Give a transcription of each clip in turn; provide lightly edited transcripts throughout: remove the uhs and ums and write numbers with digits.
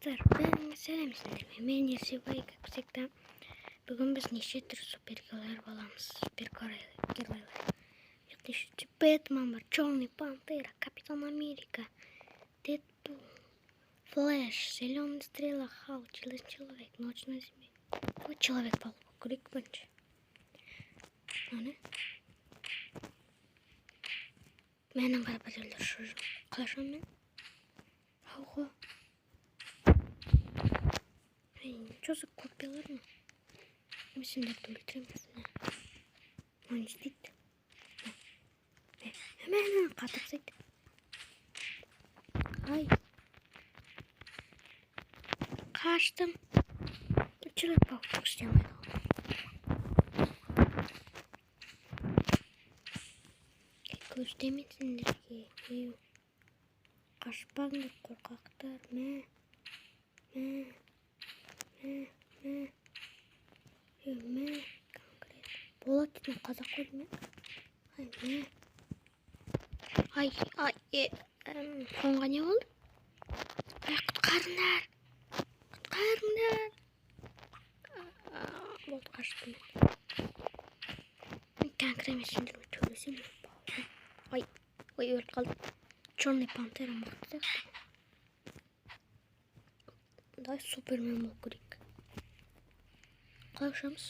Достар, бәріңе сәлем, сіздермен мен Ерсебай, как всегда. Бүгін біз неше түрлі супергеройлар боламыз. Супергеройлар. Неше Бэтмен бар, Черный Пантера, Капитан Америка, Дэдпул, Флэш, Зеленый Стрела, Халк, Железный Человек, Ночной Змей. Вот Человек-паук, көрейік бірінші. Міне. Менің қарап біреулер ұшып жүр. Қалай ұшамын мен? Ого. Эй, что за копиялар мынау? Мен сендерді өлтіремін. Мынау не істейді? Мені қатырып тастайды. Ай. Қаштым. Человек-паук істей алмайды ғой. Көздемен сендерге. Ей, қашпаңдар, қорқақтар. Мә. Мә. Мә. Мә. Ей, мә. Конкретно. Болат дейтін қазақ қой деймін. Ай, мә. Ай, ай, е, фонға не болды? Ай, құтқарыңдар. Құтқарыңдар. Болды, қаштым мен. Мен конкретно сендерге төбелесемін. Ай, ой, өліп қалдым. Черный Пантера мықты сияқты. Давай Супермен болып көрейік. Қалай ұшамыз?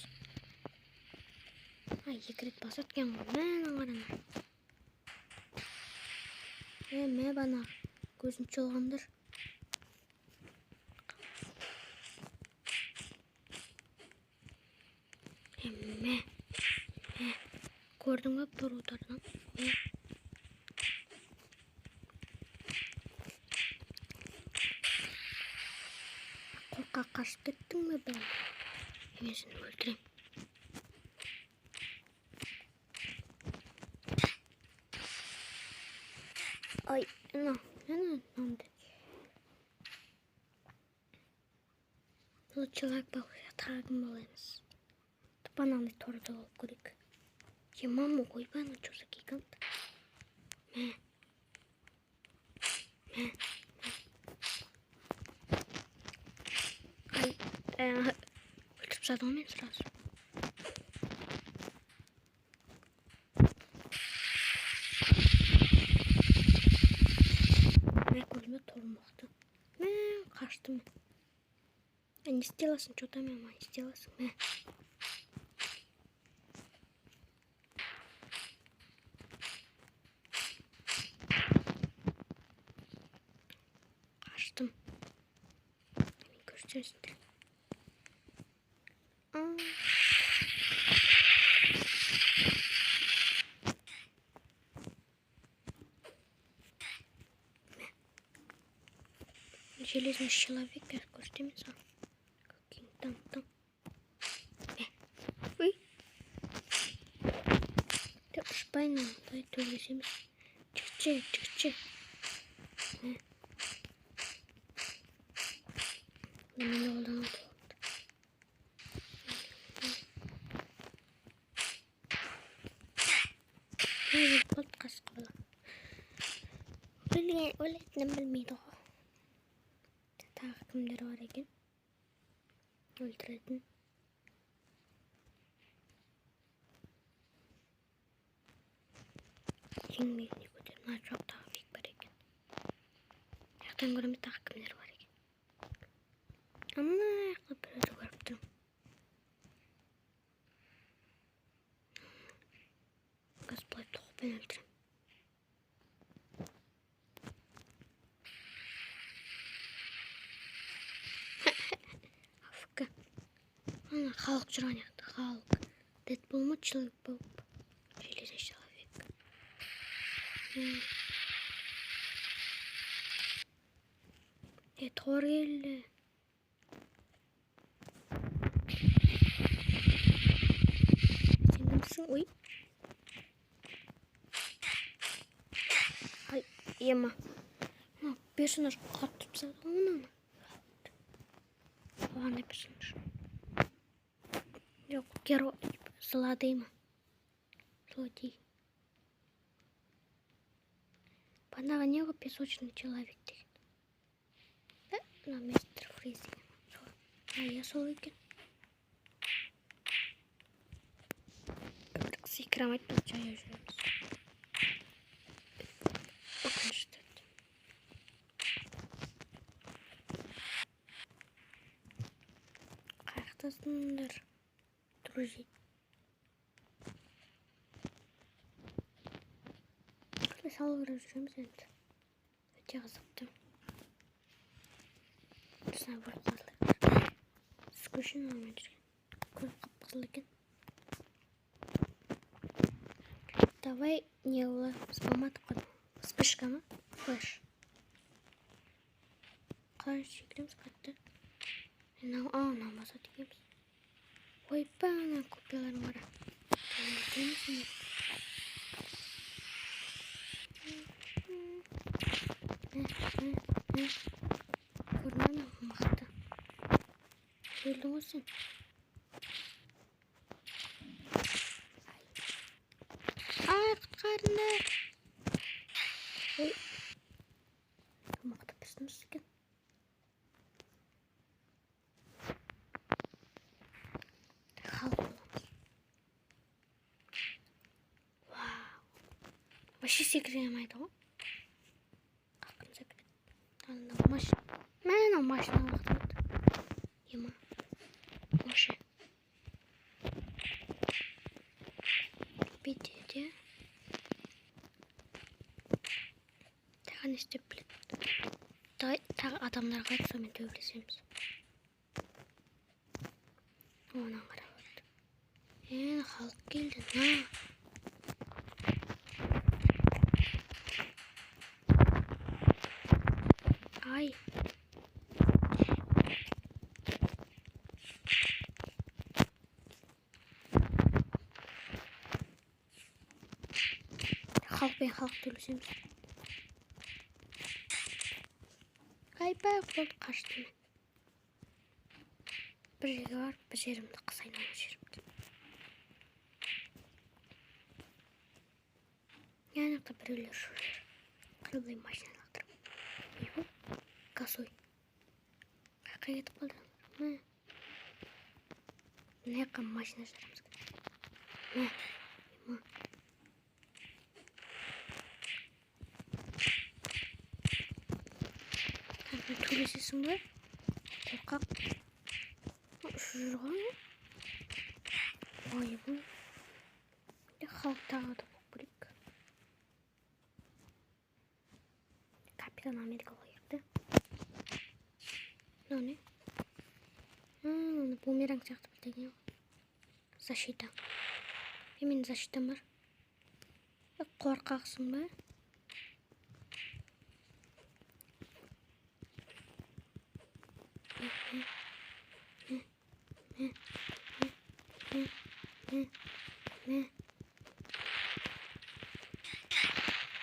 Ай, екі рет басады екен ғой. Мә, қараңдар. Е, мә, бана көзін шолғандар. Е, мә. Мә. Көрдің бе бір удардан? Мә. Қорқақ қашып кеттің бе бәрі? Мен сені өлтірем. Ай, мына, мына, мынандай. Бұл Человек-паук тағы кім боламыз? Тупо анандай торда болып көрейік. Е, мама, ойбай, мына что за гигант? Мә. Мә. Ай, өлтіріп тастады ғой мен сразу. Мә, көрдім бе, тор мықты. Мә, қаштым мен. Ә, не істей аласың, че там, не істей аласың, мә. Қаштым. Мен көрсетесіңдер. Железный человек, я көрсетемін саған. Каким там там. Ой. Ты ұшпай мынау, давай төбелесеміз. Жігітше, жігітше. Мә. Мені қолдан алды. Өліп қалды қасқа бала. Өлген, өлетінін білмейді ғой. Тағы кімдер бар екен? Өлтіретін. Жеңмегіне көтер. Мына жоқ, тағы биік бар екен. Жақтан көреміз тағы кімдер бар екен. Ана жақта біреуді көріп тұрмын. Қазір былай тоқпен өлтіремін. Афк. Ана халық жүрген жақта, халық. Дэдпул ма, Человек-паук? Железный человек. Е, Тор келді. Сен кімсің? Ой. Ай, ема. Мына персонаж қатты тастады ғой мынаны. Қандай персонаж? Жоқ, герой, злодей ма? Злодей. Бағанағы не ғой, песочный человек деген. Мына мистер Фриз деген. Сол. Иә, сол екен. Секіре алмайды, біз жаяу жүреміз. Өкінішті. Қаяқтасыңдар, друзей? Қалай салып жүреміз енді. Өте қызықты. Осына бір қалдық. Скучно алмай жүрген. Көл қып-қызыл екен. Давай не боламыз, болмады қой. Вспышка ма? Флеш. Қалай секіреміз қатты? Мынау, а, мынау басады екенбіз. Ойбай, ана копияларым қара. Өлтіреміз. Көрдің ана мықты. Өлдің ғой сен. Ай, құтқарыңдар. Ой. Мықты персонаж екен. Халық боламыз. Вау. Вообще секіре алмайды ғой. Ақырын секіреді. Ана машина. Мә, анау машина лақтырады. Ема. Вообще. Бүйтеді. Тағы не істеп біледі? Давай тағы адамдар қалады, сонымен төбелесеміз. Онан қарап отыр. Е, халық келді. На. Ай. Халықпен халық төбелесеміз. Айбай, болды, қаштым мен. Бір жерге барып, бір жерімді қысайын, ана жерімді. Ана жақта біреулер жүр. Қырылдай машина лақтырып. Ойбай, косой. Қаяққа кетіп қалды? Мә. Мына жаққа машина шығарамыз керек. Мә. Ема. Төбелесесің бе? Қорқақ. Ұшып жүр ғой. Ойбай. Халық тағы да болып көрейік. Капитан Америка болайық та. Мынау не? Мына бумеранг сияқты бірдеңе ғой. Защита. Менің защитам бар. Қорқақсың ба?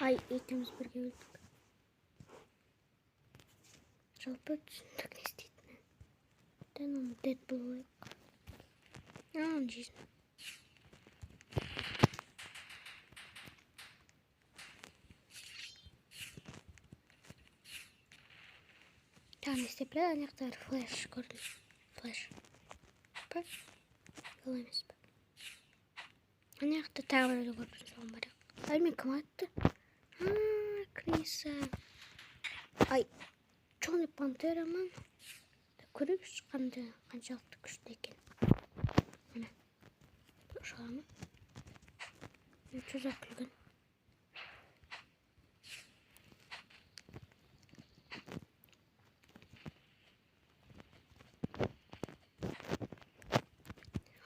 Ай, екеуміз бірге өлдік. Жалпы түсіндік не істейтінін. Дән оны Дэдпул болайық. Оны жейсің. Тағы не істеп біледі? Ана жақта флеш көрдім. Флеш. Па? Ол емес пе? Ана жақта тағы біреуді көріп тұрмын, соған барайық. Ай, мен кім атты? А, Криса. Ай, Черный пантера ма? Көрейікші қаншалықты күшті екен. Міне. Ұша ма? Тұзақ күлген.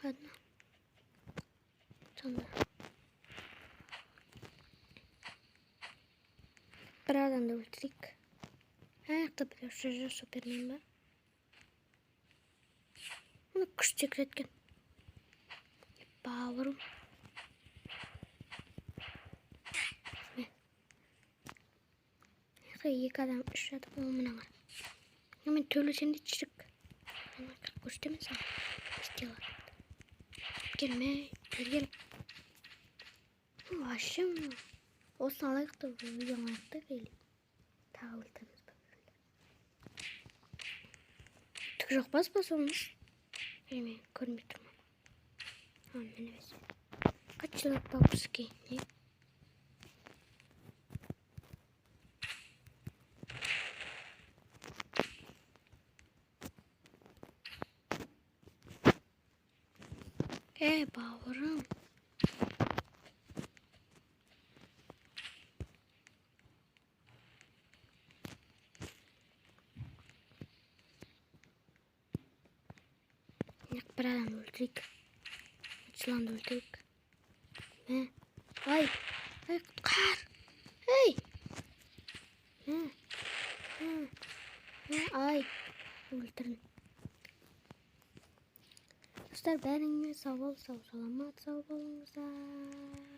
Ладно. Сонда. Бір адамды өлтірейік. Ана жақта біреу жүр, Супермен ба? Оны күшті секіреді екен. Бауырым. Міне. Екі адам, үш адам, ол мына қара. Мен төбелесем де шірік. Ана қырық көрсетемін саған. Не істей алады? Келме, бері кел. Вообще мына. Осыны алайық та, видеоны алайық та, или тағы өлтіреміз ба? Есік жоқ па, способность? Или мен көрмей тұрмын? А, мен емес. Человек паукский. Не? Ей, бауырым. Бір адамды өлтірейік. Жыланды өлтірейік. Мә. Ай, ай, құтқар. Ей. Мә. Мә. Мә, ай. Өлтірдім. Достар, бәріңе сау бол, сау саламат, сау болыңыздар.